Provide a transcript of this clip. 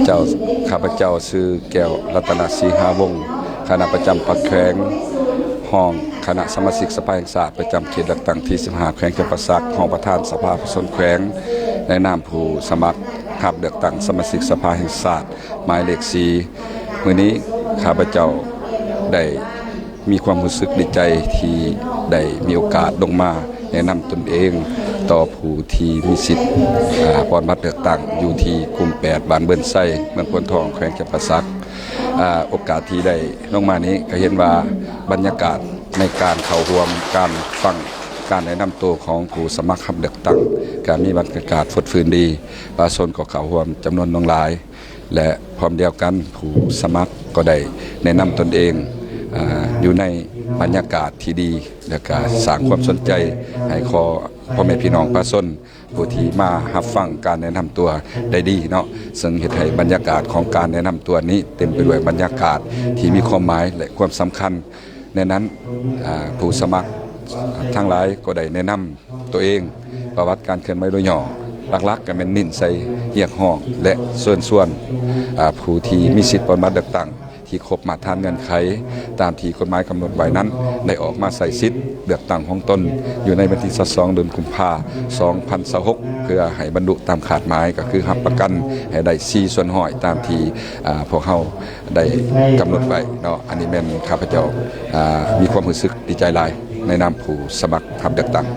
ເຈົ້າ ຂ້າພະເຈົ້າຊື່ ແກ້ວ ລັດຕະນະສີຫາວົງ ຄະນະປະຈຳພັກແຂວງ, ຮອງຄະນະສະມາຊິກສະພາແຫ່ງຊາດ ປະຈຳເຂດເລືອກຕັ້ງທີສິບຫ້າ ແຂວງຈຳປາສັກ, ຮອງປະທານສະພາປະຊາຊົນແຂວງ ໃນນາມຜູ້ສະໝັກຮັບເລືອກຕັ້ງສະມາຊິກສະພາແຫ່ງຊາດ ໝາຍເລກສີ່. ມື້ນີ້ຂ້າພະເຈົ້າໄດ້ມີຄວາມຮູ້ສຶກດີໃຈທີ່ໄດ້ມີໂອກາດລົງມາແນະນຳຕົນເອງຕໍ່ຜູ້ທີ່ມີສິດ ອາ ປ່ອນບັດເລືອກຕັ້ງຢູ່ທີ່ກຸ່ມແປດ ບ້ານເບີນໄຊ ເມືອງໂພນທອງ ແຂວງຈຳປາສັກ. ອາ ໂອກາດທີ່ໄດ້ລົງມານີ້ກໍເຫັນວ່າບັນຍາກາດໃນການເຂົ້າຮ່ວມການຟັງການແນະນຳໂຕຂອງຜູ້ສະໝັກຮັບເລືອກຕັ້ງ ກໍມີບັນຍາກາດຟົດຟື້ນດີ, ປະຊາຊົນກໍເຂົ້າຮ່ວມຈຳນວນໜຶ່ງຫຼາຍ ແລະ ພ້ອມດຽວກັນ ຜູ້ສະໝັກກໍໄດ້ແນະນຳຕົນເອງ ອາ ຢູ່ໃນບັນຍາກາດທີ່ດີ ແລະ ກະສ້າງຄວາມສົນໃຈໃຫ້ຂໍ ພໍ່ແມ່ພີ່ນ້ອງປະຊາຊົນ ຜູ້ທີ່ມາຮັບຟັງການແນະນຳຕົວໄດ້ດີເນາະ, ເຊິ່ງເຮັດໃຫ້ບັນຍາກາດຂອງການແນະນຳຕົວນີ້ເຕັມໄປດ້ວຍບັນຍາກາດທີ່ມີຄວາມໝາຍ ແລະ ຄວາມສຳຄັນ. ໃນນັ້ນ ອາ ຜູ້ສະໝັກທັງຫຼາຍກໍໄດ້ແນະນຳຕົວເອງ, ປະຫວັດການເຄື່ອນໄຫວໂດຍຫຍໍ້, ຫຼັກໆກໍແມ່ນເນັ້ນໃສ່ຮຽກຮ້ອງ ແລະ ເຊີນຊວນ ອາ ຜູ້ທີ່ມີສິດປ່ອນບັດເລືອກຕັ້ງ ທີ່ຄົບມາດຕະຖານເງື່ອນໄຂຕາມທີ່ກົດໝາຍກຳນົດໄວ້ນັ້ນ ໄດ້ອອກມາໃຊ້ສິດເລືອກຕັ້ງຂອງຕົນຢູ່ໃນວັນທີຊາວສອງ ເດືອນກຸມພາ ສອງພັນຊາວຫົກ ເພື່ອໃຫ້ບັນລຸຕາມຄາດໝາຍ ກໍຄືຮັບປະກັນໃຫ້ໄດ້ສີ່ສ່ວນຮ້ອຍຕາມທີ່ ອາ ພວກເຮົາໄດ້ກຳນົດໄວ້ເນາະ. ອັນນີ້ແມ່ນຂ້າພະເຈົ້າ ອາ ມີຄວາມຮູ້ສຶກດີໃຈຫຼາຍໃນນາມຜູ້ສະໝັກຮັບເລືອກຕັ້ງ.